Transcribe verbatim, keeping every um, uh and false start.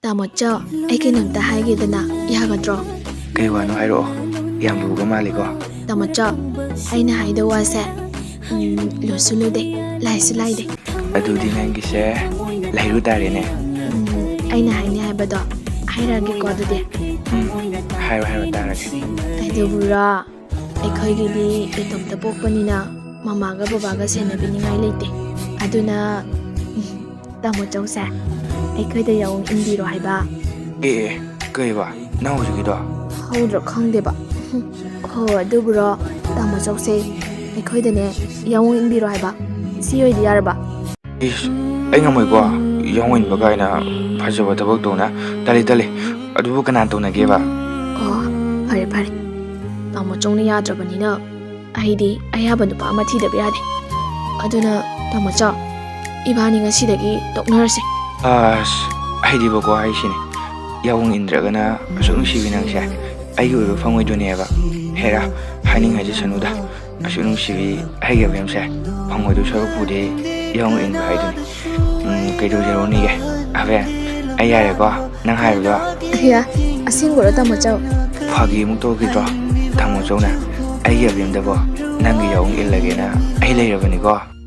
ꯇꯥꯃꯣꯆꯧ, ꯑꯩ ꯀꯩꯅꯣꯝꯇ ꯍꯥꯏꯒꯦꯗꯅ, ꯌꯥꯒꯗ꯭ꯔꯣ? ꯀꯩ ꯋꯥꯅꯣ ꯍꯥꯏꯔꯛꯑꯣ꯫ ꯌꯥꯝ ꯂꯨꯕ ꯃꯥꯜꯂꯤꯀꯣ꯫ ꯇꯥꯃꯣꯆꯧ, ꯑꯩꯅ ꯍꯥꯏꯗꯧ ꯋꯥꯁꯦ, ꯎꯝ, ꯂꯨꯁꯨ ꯂꯨꯗꯦ, ꯂꯥꯏꯁꯨ ꯂꯥꯏꯗꯦ꯫ ꯑꯗꯨꯗꯤ ꯅꯪꯒꯤꯁꯦ ꯂꯩꯔꯨ ꯇꯥꯔꯦꯅꯦ꯫ ꯎꯝ, ꯑꯩꯅ ꯍꯥꯏꯅꯤ ꯍꯥꯏꯕꯗꯣ ꯍꯥꯏꯔꯛꯑꯒꯦꯀꯣ ꯑꯗꯨꯗꯤ꯫ ꯎꯝ, ꯍꯥꯏꯔꯣ, ꯍꯥꯏꯔꯣ, ꯇꯥꯔꯒꯦ꯫ ꯑꯗꯨꯕꯨꯔꯣ, ꯑꯩꯈꯣꯏꯒꯤꯗꯤ ꯏꯇꯣꯝꯇ ꯄꯣꯛꯄꯅꯤꯅ ꯃꯃꯥꯒ ꯕꯕꯥꯒ ꯁꯦꯟꯅꯕꯤꯅꯤꯡꯉꯥꯏ ꯂꯩꯇꯦ꯫ ꯑꯗꯨꯅ, ꯎꯝ, ꯇꯥꯃꯣꯆꯧꯁꯦ ꯑꯩꯈꯣꯏꯗ ꯌꯥꯑꯣꯡ ꯏꯟꯕꯤꯔꯣ ꯍꯥꯏꯕ꯫ ꯑꯦ, ꯑꯦ, ꯀꯩꯕ? ꯅꯪ ꯍꯧꯖꯤꯛꯀꯤꯗꯣ? ꯍꯧꯗ꯭ꯔꯣ ꯈꯪꯗꯦꯕ꯫ ꯍꯣ, ꯑꯗꯨꯕꯨꯔꯣ, ꯇꯥꯃꯣꯆꯧꯁꯦ ꯑꯩꯈꯣꯏꯗꯅꯦ ꯌꯥꯑꯣꯡ ꯏꯟꯕꯤꯔꯣ ꯍꯥꯏꯕ꯫ ꯁꯤ ꯑꯣꯏꯗꯤ ꯌꯥꯔꯕ? ꯏꯁ, ꯑꯩ ꯉꯝꯃꯣꯏꯀꯣ꯫ ꯌꯥꯑꯣꯡ ꯏꯟꯕ ꯀꯥꯏꯅ ꯐꯖꯕ ꯊꯕꯛ ꯇꯧꯅ꯫ ꯇꯜꯂꯤ, ꯇꯜꯂꯤ꯫ ꯑꯗꯨꯕꯨ ꯀꯅꯥ ꯇꯧꯅꯒꯦꯕ? ꯑꯣ, ꯐꯔꯦ, ꯐꯔꯦ꯫ ꯇꯥꯃꯣꯆꯧꯅ ꯌꯥꯗ꯭ꯔꯕꯅꯤꯅ ꯑꯩꯗꯤ ꯑꯌꯥꯕ ꯅꯨꯄꯥ ꯑꯃ ꯊꯤꯗꯕ ꯌꯥꯗꯦ꯫ ꯑꯗꯨꯅ ꯇꯥꯃꯣꯆꯧ, ꯏꯕꯥꯅꯤ ꯉꯁꯤꯗꯒꯤ ꯇꯣꯛꯅꯔꯁꯦ꯫ ꯑꯁ, ꯑꯩꯗꯤꯕꯀꯣ ꯍꯥꯏꯁꯤꯅꯤ, ꯌꯥꯑꯣꯡ ꯏꯟꯗ꯭ꯔꯒꯅ ꯑꯁꯨꯛ ꯅꯨꯡꯁꯤꯕꯤ ꯅꯪꯁꯦ ꯑꯩꯒꯤ ꯑꯣꯏꯕ ꯐꯪꯉꯣꯏꯗꯣꯏꯅꯦꯕ꯫ ꯍꯦꯔꯥ, ꯍꯥꯏꯅꯤꯡ ꯍꯥꯏꯖꯁꯅꯨꯗ꯫ ꯑꯁꯨꯛ ꯅꯨꯡꯁꯤꯕꯤ ꯑꯩꯒꯤ ꯑꯕꯦꯝꯁꯦ ꯐꯪꯉꯣꯏꯗꯣꯏ ꯁꯔꯨꯛꯄꯨꯗꯤ ꯌꯥꯑꯣꯡ ꯏꯟꯕ ꯍꯥꯏꯗꯨꯅꯤ꯫ ꯎꯝ, ꯀꯩꯗꯧꯖꯔꯨꯅꯤꯒꯦ? ꯑꯕꯦꯝ, ꯑꯩ ꯌꯥꯔꯦꯀꯣ, ꯅꯪ ꯍꯥꯏꯕꯗꯣ꯫ ꯑꯌꯥ, ꯑꯁꯦꯡꯕꯔꯣ, ꯇꯥꯃꯣꯆꯧ? ꯐꯥꯒꯤ ꯑꯃꯨꯛ ꯇꯧꯈꯤꯗ꯭ꯔꯣ? ꯇꯥꯃꯣꯆꯧꯅ ꯑꯩꯒꯤ ꯑꯕꯦꯝꯗꯕꯣ ꯅꯪꯒꯤ ꯌꯥꯑꯣꯡ ꯏꯜꯂꯒꯦꯅ ꯑꯩ ꯂꯩꯔꯕꯅꯤꯀꯣ꯫